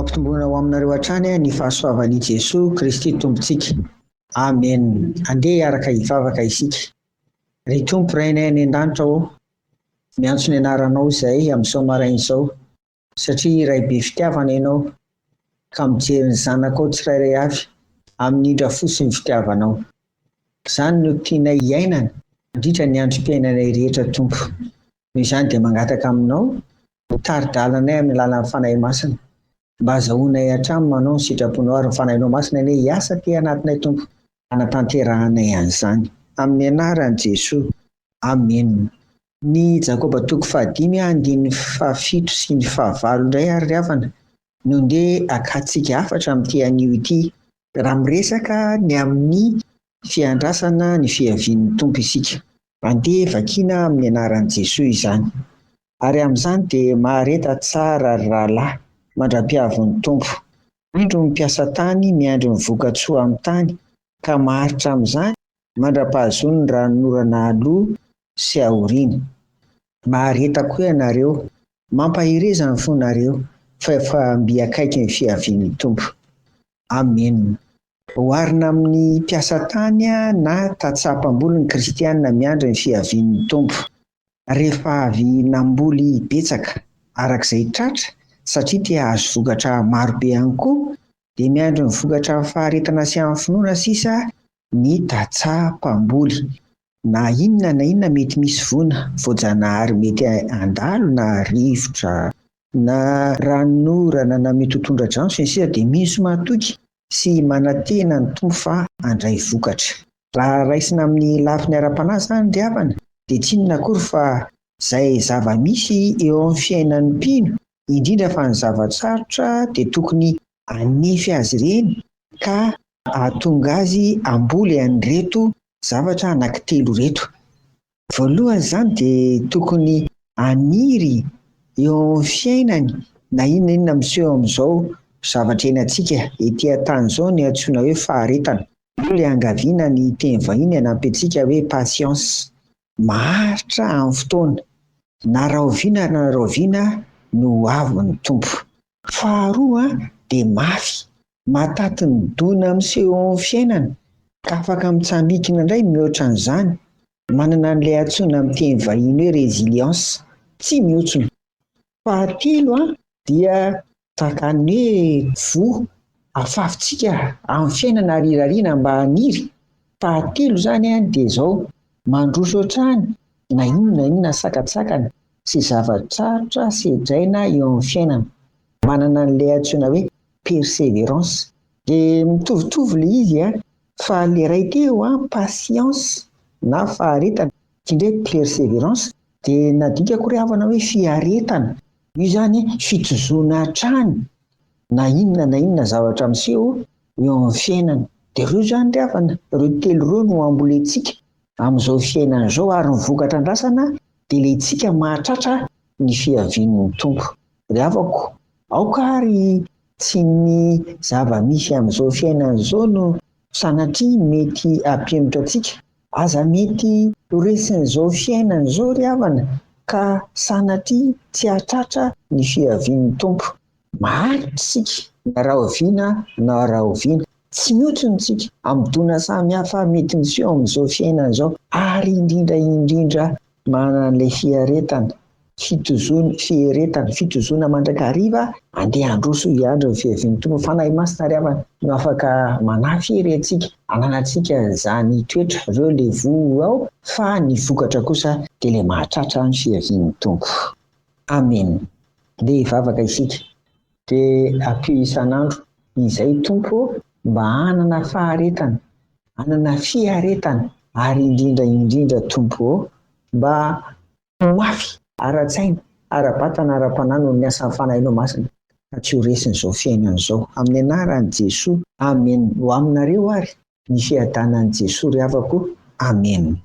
Ho ampitomboina ho aminareo hatrany ny fahasoavan'i Jesoa Kristy Tompontsika. Amen. Andeha hiaraka hivavaka isika. Ry Tompo Rainay any an-danitra ô, miantso ny anaranao izahay amin'izao maraina izao, satria Ray be fitiavana Ianao, ka mijery ny zanakao tsirairay avy amin'ny indra fo sy ny fitiavanao. Izany no tianay hiainana mandritra ny androm-piainanay rehetra Tompo. Noho izany dia mangataka aminao Mitari-dalana anay amin'ny alalan'ny Fanahy Masina, mba hazahoanay hatrany manao ny sitraponao, ary ny Fanahinao Masina anie hiasa aty anatinay Tompo, hanatanterahanay an'izany. Amin'ny anaran'i Jesoa. Amena. Ny Jakoba toko fahadimy andininy fahafito sy ny fahavalo indray ary ry havana no ndeha hakantsika hafatra amin'ity anio ity, raha miresaka ny amin'ny fiandrasana ny fiavian'ny Tompo isika. Andeha vakiana amin'ny anaran'i Jesoa izany. Ary amin'izany dia mahareta tsara ry rahalahy, mandra-piavin'ny Tompo. Indro ny mpiasa tany miandry ny voka-tsoa amin'ny tany, ka maharitra amin'izany mandra-pahazoany ny ranonorana aloha sy aoriana. Mahareta koa ianareo, mampahereza ny fonareo, fa efa mby akaiky ny fiavian'ny Tompo. Amena. Oharina amin'ny mpiasa tany na tantsaha mpamboly ny kristiana miandry ny fiavian'ny Tompo. Rehefa avy namboly betsaka araka izay tratra satria te hahazo vokatra marobe ihany koa dia miandry ny vokatra amin'ny faharetana sy amin'ny finoana sisa ny tantsaha mpamboly. Na inona na inona mety misy voina voajanahary mety handalo na rivotra na ranonorana na mety ho tondra-drano sy ny sisa dia mino sy mahatoky sy manantena ny Tompo fa handray vokatra. Raha raisina amin'ny lafiny ara-panahy izany ry havana dia tsy inona akory fa izay zava-misy eo amin'ny fiainan'ny mpino, indrindra fa ny zava-tsarotra dia tokony hanefy azy ireny ka hahatonga azy hamboly an'ireto zavatra anankitelo ireto. Voalohany izany dia tokony haniry eo amin'ny fiainany na inona na inona miseho amin'izao zavatra iainantsika ety an-tany izao ny antsoina hoe faharetana. Io ilay angaviana ny teny vahiny hanampy antsika hoe patience. Maharitra amin'ny fotoana, na rahoviana na rahoviana no ho avy ny Tompo. Faharoa dia mafy, mahataty ny dona miseho eo amin'ny fiainana ka afaka mitsambikina indray mihoatra an'izany, manana an'ilay antsoina amin'ny teny vahiny hoe résilience, tsy mihontsona. Fahatelo dia tahaka ny hoe voa afafintsika amin'ny fiainana ary irariana mba haniry. Fahatelo izany dia izao, mandroso hatrany na inona na inona sakantsakana sy zava-tsarotra sedraina eo amin'ny fiainana. Manana an'ilay antsoina hoe persévérance. Dia mitovitovy ilay izy fa ilay iray teo patience na faharetana, ity indray persévérance dia nadikako ry havana hoe fiaretana. Io izany fitozoana hatrany na inona na inona zavatra miseho eo amin'ny fiainana. Dia ireo izany ry havana, ireo telo ireo no ambolentsika amin'izao fiainana izao ary ny vokatra andrasana dia ilay tsika mahatratra ny fiavian'ny Tompo. Ry havako, aoka ary tsy ny zava-misy amin'izao fiainana izao no sanatria mety hampihemotra antsika. Aza mety ho resin'izao fiainana izao ry havana ka sanatria tsy hahatratra ny fiavian'ny Tompo. Maharitra isika na rahoviana na rahoviana. Tsy mihontsona isika amin'ny dona samihafa mety miseho amin'izao fiainana izao ary indrindra indrindra manana an'ilay fiaretana, fitozoana, fieretana, fitozoana mandrakariva andeha handroso hiandry ny fiavian'ny Tompo. Fanahy Masina ry havana no afaka manafy hery antsika, ananantsika izany toetra ireo ilay voa ao fa ny vokatra kosa dia ilay mahatratra ny fiavian'ny Tompo. Amen. Andeha hivavaka isika. Dia ampio isan'andro izay Tompo ô mba hanana faharetana, hanana fiaretana ary indrindra indrindra Tompo ô mba ho mafy ara-tsaina, ara-batana, ara-panahy noho ny asan'ny Fanahinao Masina ka tsy ho resin'izao fiainana izao. Amin'ny anaran'i Jesoa. Amen. Ho aminareo ary ny fiadanan'i Jesoa ry havako. Amen.